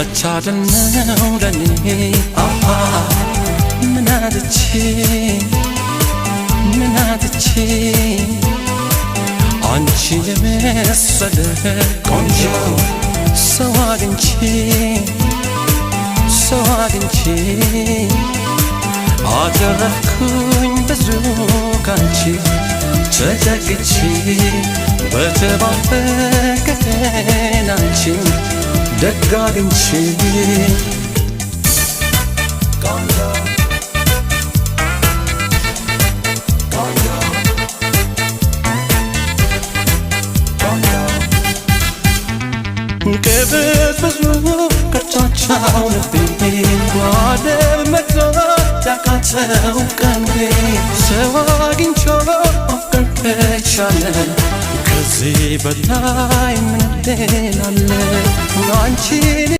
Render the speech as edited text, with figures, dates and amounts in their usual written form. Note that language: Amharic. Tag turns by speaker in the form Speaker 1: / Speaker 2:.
Speaker 1: መታደል ነው ለኔ፣ አሃ፣ ምን አጥቼ፣ ምን አጥቼ፣ አንቺን የመሰለ ቆንጆ ሰው አግኝቼ፣ ሰው አግኝቼ። አተረፍኩኝ ብዙ ካንቺ ተጠግቼ፣ በተባበቀን አንቺን ደግ አግኝቼ። ቆንጆ፣ ቆንጆ፣ ቆንጆ። ቅብዝብዙ ቅርጫቻው ልቤ ዋደብ መግዛት ያቃተው ቀልቤ ሰው አግኝቶ ማፍቀር ከቻለ ከዚህ በላይ ምን ሌላ አለ? አንቺን